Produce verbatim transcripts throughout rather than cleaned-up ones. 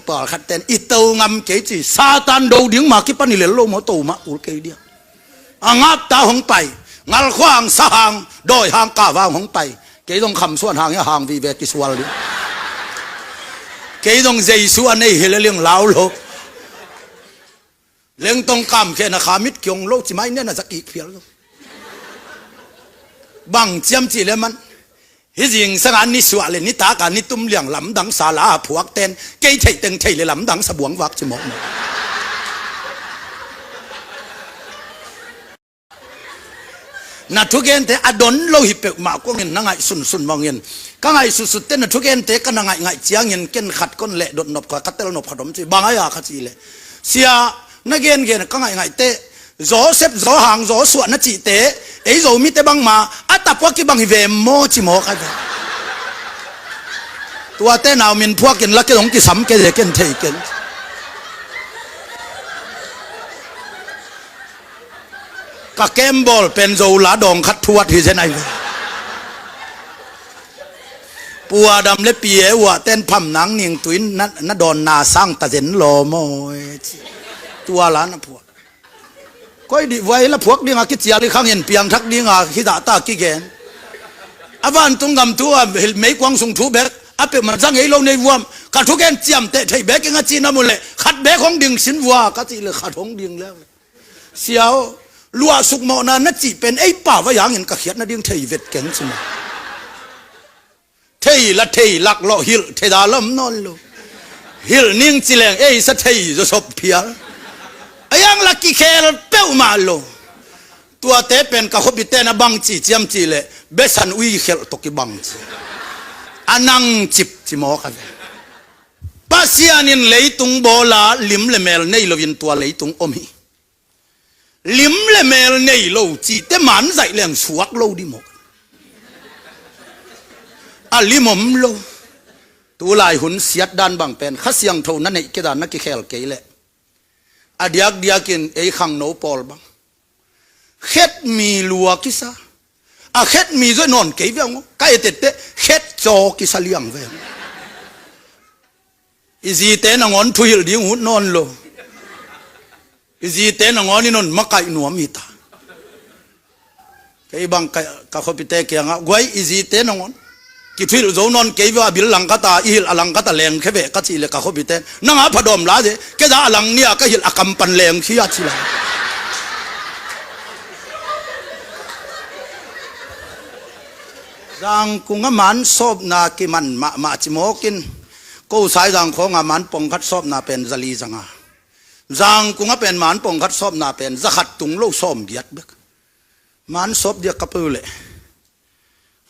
Pawlkhat ten i to ngam kei ci, Satan do ding mah kipan i lel lo maw, to mah kul kei dia. A ngapta hong pai, ngalkhua hang, sa hang, dawi hang, kava hong pai. Kei zong khamsuan hang hi a, hang vive kisual ding. Kei zong Jesu a nei hi le ling lau lo. Lengtong kamkhehna kha mit kiong lo ci mai nen a za kik phial lo. Bang ciam cih le man. Hih zingsang a ni suah le ni tak a ni tum liang lamdang sa la a phuak ten, kei theih teng thei le lamdang sa buang vak ci mawk mawk. Na thugente a don lo hi peuhmah kong in na ngaih sunsun mawng in. Ka ngaih sutsut te na thugente ka na ngaih ngaih ciangin ken khat kon leh dot nop kha, ka tel nop khat om ci, bang a ya kha ci le. Sia, na gengen ka ngaih ngaih te, Joseph, Johan, Joshua na cihte, ei Zomite bangma a tapua kibang hi ve maw ci mawk a ve. Tuate nau min phuakin la ke dong kisam ke ze ken thei ken. Ka kembawl pen Zo la dawng khat thuat hi zen ai ve. Pu Adam le Pi Eva ten pham nang ning tuin na, na dawn na sang ta zen law maw e ci. Tua la na phuak. Koi dih vuai la phuak dinga kicial i khangin piangthak dinga hi dahta kigen. A vantung gam thu a hil meikuang sung thu bek a peuhmah zang ei lo nei vuam. Ka thugen ciamteh thei bek ing a cihna mu le khat bek hong ding sin vua ka cih le khat hong ding le. Sia aw, luah sukmawhna na cih pen ei pa va yangin ka khiat nading thei vet keng ci mah. Thei la thei lak lawh hilh thei da lom nawn lo. Hilh ning ci leng ei sa thei zaw sop phial. A yang la kikhel peuhmah lo. Tuate pen ka khuapite na bang ci ciam ci le besan ui khelh tawh kibang ci. A nang cip ci mawk a ve. Pasian in leitung bawla lim le mel nei loin tua leitung om hi. Lim le mel nei lo cihte man zaih leng suak lo di maw? A lim om lo. Tulai hun siat dan bang pen Kha Siangtho na neih kei dan na kikhel kei leh a diakdiakin ei khangno pawl bang khet mi lua kisa. A khet mi zoi nawn kei viang ka etette khet caw kisa liang veng. I zite nangawn thuhilh ding ut nawn lo. I zite nangawn i non makaih nuam hita. Kei bang ka, ka khuapite kiangah guai i zite nangawn kithuhilh zo nawn kei via a bil langkata i hilh a langkata lengkhia veh ka cih le ka khuapite nanga phadawm la ze kei za a lang nia ka hilh a kampan lengkhia ci la. Zangkung a man sawpna kiman mahmah cimawkin ko sai zangkhawng a man pongkhat sawpna pen zali zanga. Zangkung a pen man pongkhat sawpna pen zakhat tung lo sawm giat bek. Man sawp diak ka peuh leh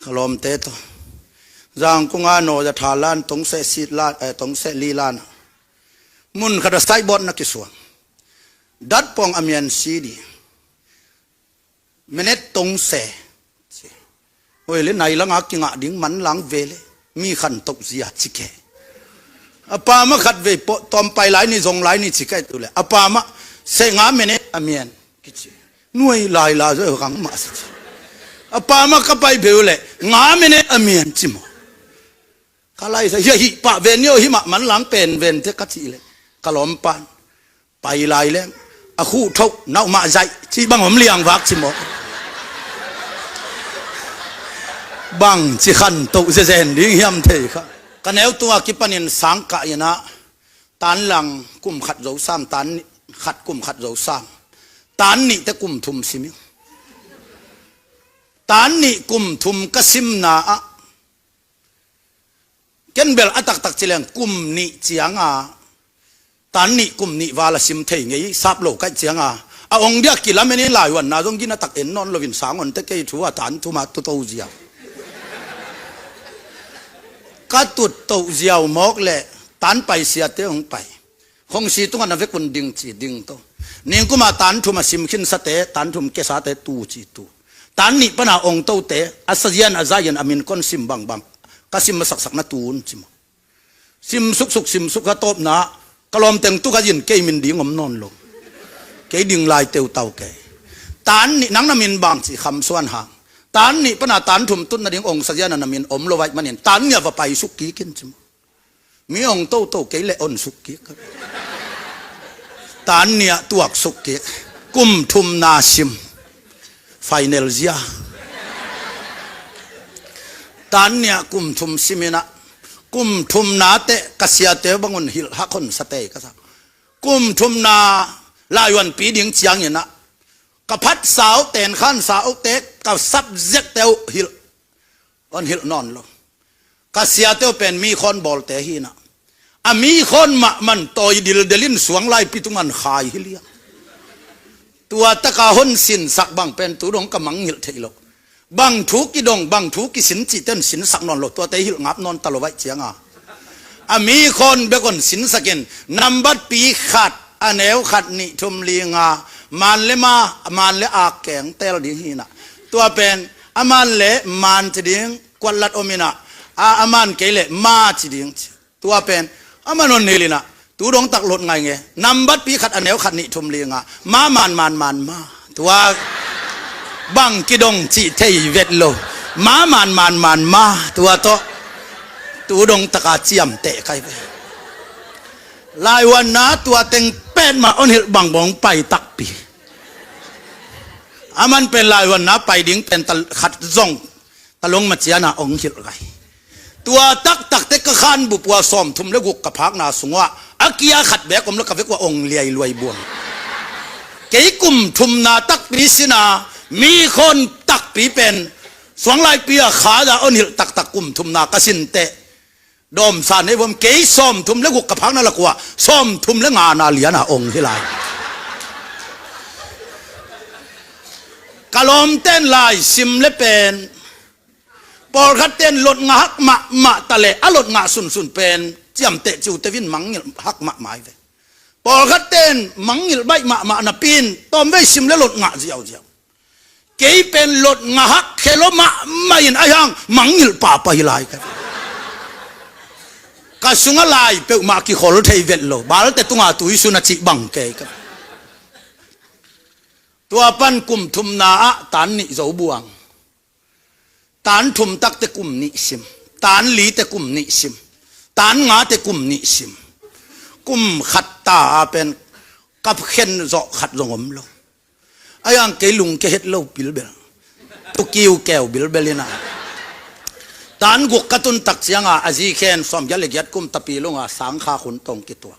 ka lawmte tawh Zangkung a naw za tha lan tong seh sit lan, eh, tong seh li lan a mun khat a saibawt na kisuang. Dat pong a mian si di. Menet tong se. Oi le nai langa kingah ding man lang ve le mi khan toh zia ci ke. A pa ma khat vei pawh tawm pai lai ni zong lai ni ci kai tu le a pa ma se nga menet a mian kici. Nuai lai la zo kang ma sa ci. A pa ma ka pai beu le nga menet a mian ci maw. Ka lai sa hia hih pah ven nio hih mah man lang pen ven te ka ci le ka lawm pan. Pai lai leng a khuh thoh nauh mah zaih cih bang om liang vak ci maw. Bang ci khan toh zezen ding hiam thei kha. Ka neu tunga kipanin sangkah inah tan lang kum khat zo sam tan nih khat kum khat zo sam tan nih te kum thum sim ing. Tan nih kum thum ka simna ah ken bel a taktak ci leng kum nih cianga tan nih kum nih val a sim thei ngei sap lo kaih cianga a ong dia kilamen in laihuanna zong gina tak en nawn loin sangon te kei thu a tan thuma tuto ziau. Ka tutto ziau mawk le tan paisiate hong pai. Khongsi tungah na vekun ding ci ding to. Ningkuma tan thum a sim khinsate tan thum kesate tu ci tu. Tan nih pana ongtote a sazian a zain a min kon sim bangbang ka sim a saksak na tun ci maw. Sim suksuk sim suk a tawpna ka lawmteng tuk a zin kei min ding om nawn lo. Kei ding lai teutau kei. Tan nih nang na min bang ci kham suan hang. Tan nih pana tan thum tut nading ong sazian a na min om lo vaih manin tan nih a va pai suk kikin ci maw. Mi ong toto kei leh on suk kik. Tan nih ah tuak suk kik. Kum thumna sim. Final zia. Tan nih ah kum thum sim in ah, kum thumna teh ka siate bang un hilh hak hon sa tei ka sa. Kum thumna laivuanpi ding ciangin ah, ka phatsa uh, tenkhansa uh te, ka subject te uh hilh, on hilh nawn lo. Ka siate uh pen mi khawn bawlte hi in ah, a mi khawn mahmah in tawi dildel in suang laipi tungah khai hi liang. Tua taka hon sinsak bang pen tu dong ka mangngilh thei lo. Bang thu kidong, bang thu kisin cihte on sinsak nawn lo, tuate hilh ngap nawn ta lo vaih cianga, a mi khawn bek on sinsakin, nambatpi khat, a neu khat, nih, thum, li, nga, man le ma, man le ak keng tel ding hi in ah. Tua pen a man le man ci ding, kuatlat om in ah, a, a man kei leh ma ci ding ci. Tua pen a man on hilh in ah, tu dong tak lot ngai nge. Nambatpi khat, a neu khat, nih, thum, li, nga, ma, man, man, man, ma. Tua bang kidong cih thei vet lo. Ma, man, man, man, ma. Tua tawh tu dong taka ciamteh kai ve. Laivuanna tua teng petmah on hilh bang bang pai takpi. A man pen laivuanna pai ding pen ta khat zong, ta long maciana ong hilh gai. Tua taktakte ka khanbup ua sawmthum le guk ka phakna sungah a kia khat bek om lo, ka vek ua ong liailuai buang. Kei kum thumna takpi sin a, mi khawn takpi pen suang laipi a khat a on hilh taktak kum thumna ka sin teh, dawmsa nei vuam, kei sawmthum le guk ka phakna lak ua sawmthum le ngana liana ong hi lai. Ka lawmten lai sim le pen, pawlkhat ten lot ngah hak mahmah ta leh, a lot ngah sunsun pen ciamteh ci uh teh vin mangngilh hak mahmah hi ve. Pawlkhat ten mangngilh baih mahmah napi in tawmvei sim le lot ngah ziauziau. Kei pen lot ngah hak khe lo mahmah in, a hiang mangngilh pahpah hi lai ka. Ka sungah lai peuhmah kikhol thei vet lo, balte tunga tuisun a cih bang kei ka. Tua pan kum thumna ah tan nih zo buang. Tan thum takte kum nih sim, tan lite kum nih sim, tan ngate kum nih sim. Kum khat ta a pen kap khen zawh khat zong om lo. A hiang kei lungke het lo bilbel, tu kiukeu bilbel in a. Tan guk ka tun tak cianga a zi khen sawmgiat le giat kum tapi lunga sang khak hun tawh kituak.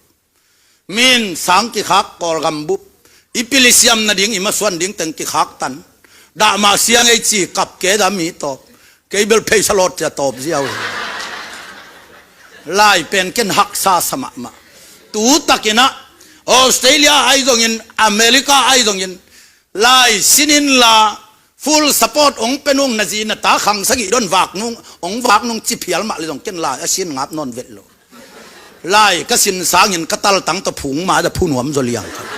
Min sang kikhak, Kawlgam bup, i pil i siam nading, i masuan ding teng kikhak tan. Dah mah siang ei ci, kap ke dah mi tawp. Kei bel pheisa lawt cia tawp ziau hi. Lai pen ken haksa sa mahmah. Tu takin ah Australia ahi zongin, America ahi zongin, lai sin inla, full support ong pe nung, na zi na ta khang sagih don vak nung, ong vak nung ci phial mah le zong ken lai a sin ngap nawn vet lo. Lai ka sin sangin ka taltang tawh phung mah a da phu nuam zaw liang ka.